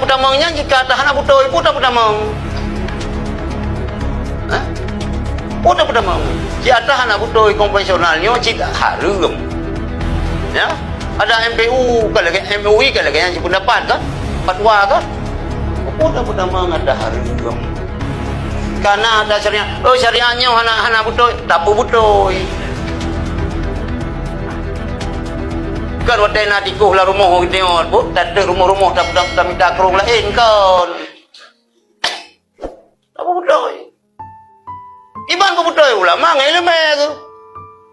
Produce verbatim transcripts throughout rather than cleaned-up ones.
Peutamong nyan jika ata hana beutôi, peue tapeutamong? Hah? Peue tapeutamong? Jika ata hana beutôi, konvensional nyoe cit hareuem. Ya? Ada M P U ka lagèe, M U I ka lagèe nyan, sipendapat kan? Fatwa kan? Peue tapeutamong ata hareuem? Kana ata syariat, oh, syariat nyoe hana, hana beutôi, tapeubeutôi. Kan watèe na tikoh lam rumoh geutanyoe, bu, tateuk rumoh-rumoh, ta-, ta-, tamita keu ureueng laén, kon. Tapeubeutôi. Iban peubeutôi ulama ngon ileumèe tu.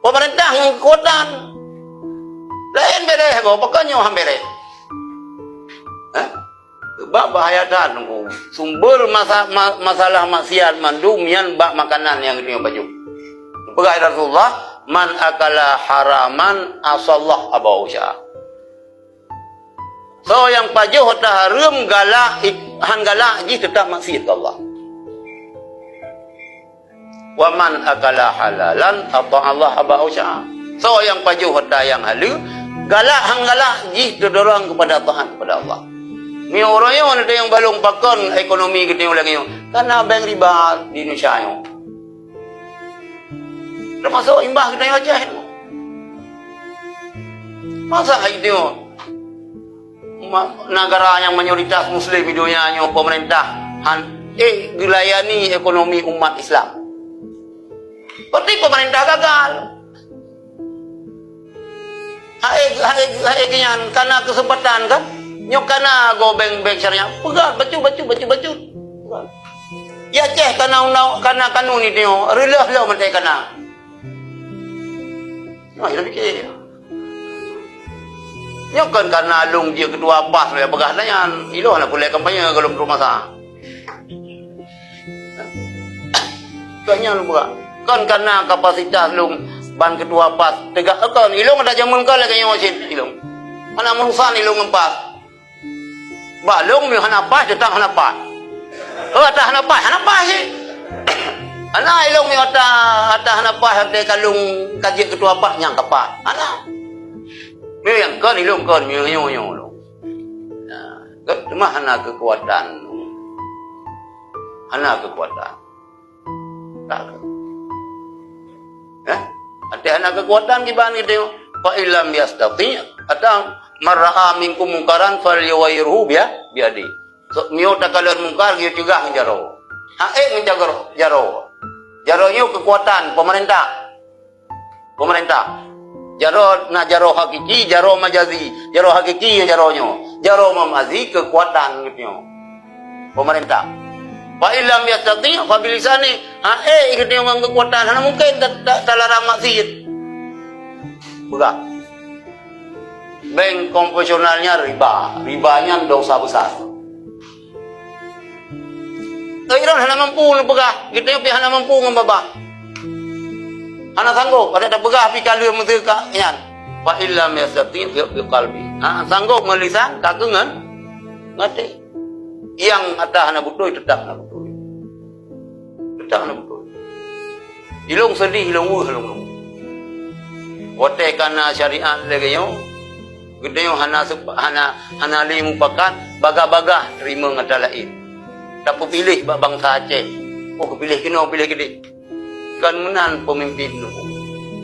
Pemerintah ngon keukuatan. Laén bèrèh gob, pakon nyoe han bèrèh? Hah? Sebab bahaya that, Teungku. Sumber masa-, ma-, masalah maksiat mandum nyan bak makanan nyang geutanyoe pajoh. Peugah Rasulullah, "Man akala haraman asallah abau sya." Soe nyang pajoh ata hareuem galak, ik-, han galak jih teutap maksiat keu Allah. "Wa man akala halalan ata'allah abau sya." Soe nyang pajoh ata nyang haleue, galak han galak jih teudorong keupada taat keupada Allah. Meunyoe uroe nyoe na nyang balong pakon ekonomi geutanyoe lagèe nyoe, kana bank riba di Indonesia nyoe. Teumasok imbah geutanyoe Aceh nyoe. Masa geutanyoe ma-, negara nyang mayoritas Muslim di donya nyoe, pemerintah han ék geulayani ekonomi umat Islam. Berarti pemerintah gagal. Hai, hai, hai, nyan kana kesempatan kan? Nyoe kana gob bank-bank syariah. Peugah bacut, bacut, bacut, bacut. Peugah. Ya Aceh kana undang, kana kanun itu, reuloh-loh mantong kana. Nah, ya pikir. Nyoe kon kana lôn jeuet keutua pas lé peugah nyan. Ilôn na peureulèe kampanye gohlom trok masa. Kon nyan lôn peugah. Kon kana kapasitas lôn ban keutua pas. Teuga-, kon, ilôn ada jameun kon lagèe nyoe cit ilôn. Hana meurusan ilôn ngon pas. Bak lôn meunyoe hana pas, teutap hana pas. Oh, ata hana pas, hana pas cit. Hana ilôn meunyoe ata, ata hana pas, ata ka lôn ka jeuet keutua pas, nyang ka pas. Hana. Meunyoe nyang kon, ilôn kon, meunyoe nyoe, nyoe lôn. Nah, teuma hana keukuatan. Hana keukuatan. Tak. Eh? Até hana keukuatan kiban geutanyoe. Fa illam yastati', atau man ra'a minkum munkaran falyughayyirhu biya-, biyadi. So, meunyoe takalon mungkar, geuceugah ngon jaroe. Hana ék ngon jaroe, jaroe. Jaroe nyoe keukuatan pemerintah. Pemerintah. Jaroe na jaroe hakiki, jaroe majazi. Jaroe hakiki nyoe jaroe nyoe. Jaroe majazi keukuatan geutanyoe. Pemerintah. Fa illam yastati' fa bilisani. Hana ék geutanyoe ngon keukuatan, hana mungken ta-, ta-, talarang maksiat. Peugah. Bank konvensional nyan riba. Riba nyan dosa besar. Tapi droe hana mampu neupeugah, geutanyoe pih hana mampu ngon babah. Hana sanggob, pada tapeugah pih ka lheueh meuteukak nyan. Fa illam yastati' fa biqalbi. Ha, sanggob ngon lisan, ka keu ngon, ngon até. Nyang ata hana beutôi, teutap hana beutôi. Teutap hana beutôi. Ilôn seudeh, ilôn weueh, ilôn lôn. Watèe ka na syariat lagèe nyoe, geutanyoe hana sep-, hana, hana lé mupakat, bagah-bagah teurimong ata laén. Tapeupiléh bak bansa Aceh. Oh, geupiléh keunoe, piléh keudéh. Kon meunan peumimpin nyoe.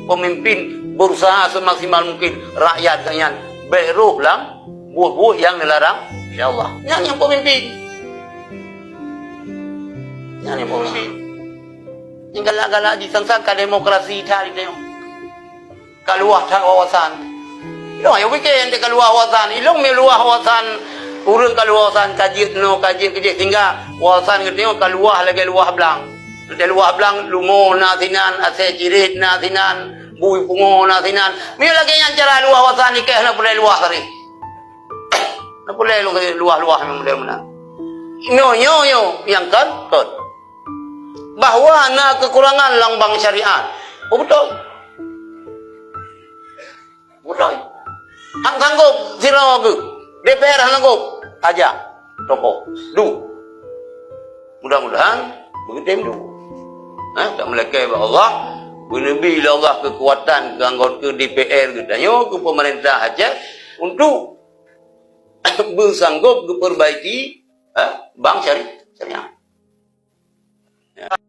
Peumimpin berusaha seumaksimal mungkin rakyat geuh nyan bèk rôh lam buet-buet nyang neularang lé Allah. Nyan nyang peumimpin. Nyan nyang peumimpin. Nyang galak-galak jisangka demokrasi that di tanyoe. Ka luwah that wawasan. Ilôn ayo pike ente ka luwah wawasan. Ilôn meu luwah wawasan, ureueng ka luwah wawasan, ka jeuet nyoe, ka jeuet keujeuet, sehingga wawasan geutanyoe ka luwah lagèe luwah blang. Lagèe luwah blang, lumo na sinan, asèe cirét na sinan, bui pungo na sinan. Meu lagèe nyan cara luwah wawasan, ikèh na peureulèe luwah tadi. Na peureulèe luwah-luwah nyang model meunan. Nyoe, nyoe, nyoe, nyang kon, kon. Bahwa na keukurangan lam bank syariat. Oh, beutôi. Beutôi. Hana sanggob sidroe geuh. D P R hana sanggob. Aja. Tokoh. Du. Mudah-mudahan beutem du. Ha, tameulakèe bak Allah. Beuneubri lé Allah keukuatan keu anggota D P R geutanyoe, keu pemerintah Aceh untuk beusanggob geupeurbaiki, eh, bank syari-, syariah. Ya.